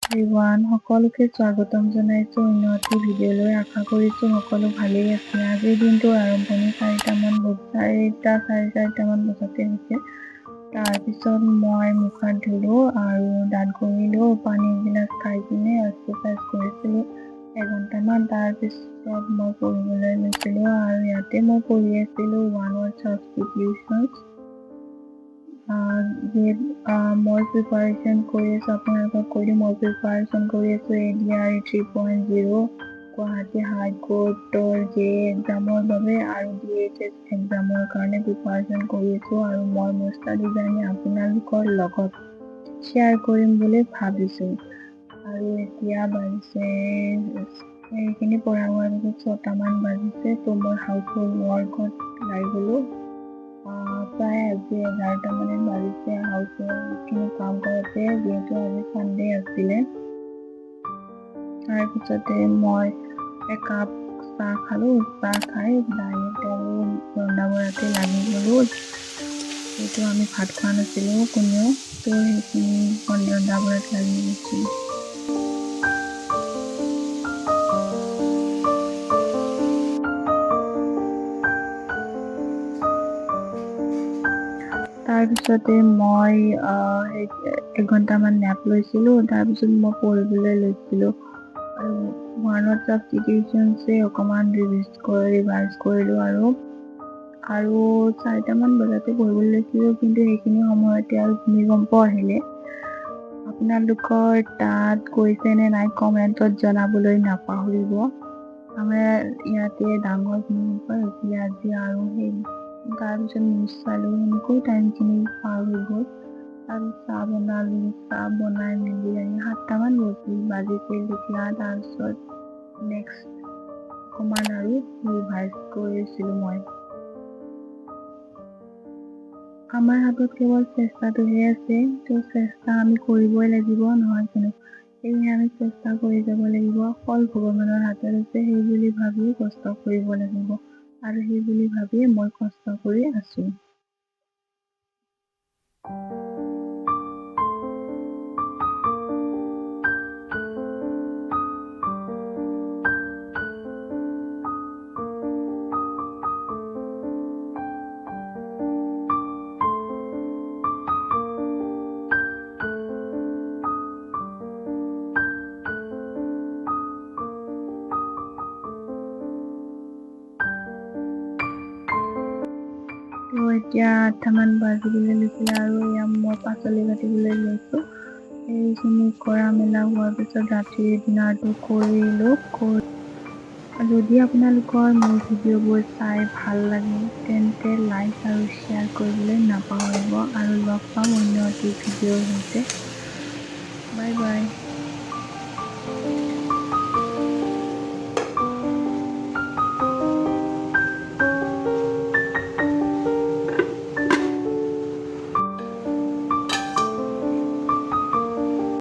Everyone, সকলোকে স্বাগতম জনাইছোঁ অন্য এটি ভিডিঅ'লৈ। আশা কৰিছোঁ সকলো ভালেই আছে। আজিৰ দিনটোৰ আৰম্ভণি 4টা 4:30মান বজাতে হৈছে। তাৰপিছত মই মুখ হাত ধুলোঁ আৰু দাঁত ঘঁহিলোঁ, পানী এগিলাচ খাই কিনে এক্সাৰচাইজ কৰিছিলোঁ এঘণ্টামান। তাৰপিছত মই পঢ়িবলৈ লৈছিলোঁ আৰু ইয়াতে মই পঢ়ি আছিলোঁ ওৱান ৱৰ্ড ছাবষ্টিটিউশ্যনছ। যিহেতু মই প্ৰিপাৰেশ্যন কৰি আছোঁ, আপোনালোকক কৈ দিওঁ, মই প্ৰিপাৰেশ্যন কৰি আছোঁ এডিআৰই 3.0, গুৱাহাটী হাইকোৰ্টৰ জে এক্সামৰ বাবে আৰু ডিএইচএছ এক্সামৰ কাৰণে প্ৰিপাৰেশ্যন কৰি আছোঁ আৰু মই মোৰ ষ্টাডি জাৰ্ণি আপোনালোকৰ লগত শ্বেয়াৰ কৰিম বুলি ভাবিছোঁ। আৰু এতিয়া বাজিছে, এইখিনি পঢ়া হোৱাৰ পিছত 6টামান বাজিছে। ত' মই হাউচ হোল্ড ৱৰ্কত লাগি গ'লোঁ। প্ৰায় আজি 11টামানে বাজিছে হাউচ হোল্ডখিনি কাম কৰোঁতে, যিহেতু আজি ছানডে আছিলে। তাৰপিছতে মই একাপ চাহ খালোঁ। চাহ খাই ডাইৰেক্ট আৰু ৰন্ধা বঢ়াতে লাগি গ'লোঁ। যিহেতু আমি ভাত খোৱা নাছিলোঁ কোনেও, ত' সেইখিনি ৰন্ধা বঢ়াত লাগি গৈছিলোঁ। তাৰপিছতে মই এঘণ্টামান নেপ লৈছিলোঁ। তাৰপিছত মই পঢ়িবলৈ লৈছিলোঁ আৰু ওৱান ৱৰ্ড ছাবষ্টিটিউশ্যনছে অকণমান ৰিভাইজ কৰিলোঁ আৰু 4টামান বজাতে পঢ়িবলৈ লৈছিলোঁ, কিন্তু সেইখিনি সময়তে আৰু ভূমিকম্প আহিলে। আপোনালোকৰ তাত গৈছে নে নাই কমেণ্টত জনাবলৈ নাপাহৰিব। আমাৰ ইয়াতে ডাঙৰ ভূমিকম্প হৈছিলে আজি আৰু সেই তাৰপিছত নিউজ চালোঁ, সেনেকৈ টাইমখিনি পাৰ হৈ গ'ল। তাৰপিছত চাহ বনালোঁ। চাহ বনাই মেলি আহি 7টামান বাজিছিল তেতিয়া। তাৰপিছত নেক্সট অকণমান আৰু ৰিভাইজ কৰিছিলোঁ মই। আমাৰ হাতত কেৱল চেষ্টাটোহে আছে, ত' চেষ্টা আমি কৰিবই লাগিব, নহয় জানো? সেয়েহে আমি চেষ্টা কৰি যাব লাগিব। ফল ভগৱানৰ হাতত আছে, সেই বুলি ভাবিয়ে কষ্ট কৰিব লাগিব আৰু সেই বুলি ভাবিয়ে মই কষ্ট কৰি আছোঁ। ত' এতিয়া 8টামান বাজিবলৈ লৈছিলে আৰু এয়া মই পাচলি কাটিবলৈ লৈছোঁ। এইখিনি কৰা মেলা হোৱাৰ পিছত ৰাতিৰ ডিনাৰটো কৰিলোঁ। যদি আপোনালোকৰ মোৰ ভিডিঅ'বোৰ চাই ভাল লাগে, তেন্তে লাইক আৰু শ্বেয়াৰ কৰিবলৈ নাপাহৰিব আৰু লগ পাম অন্য এটি ভিডিঅ'ৰ সৈতে। Bye bye.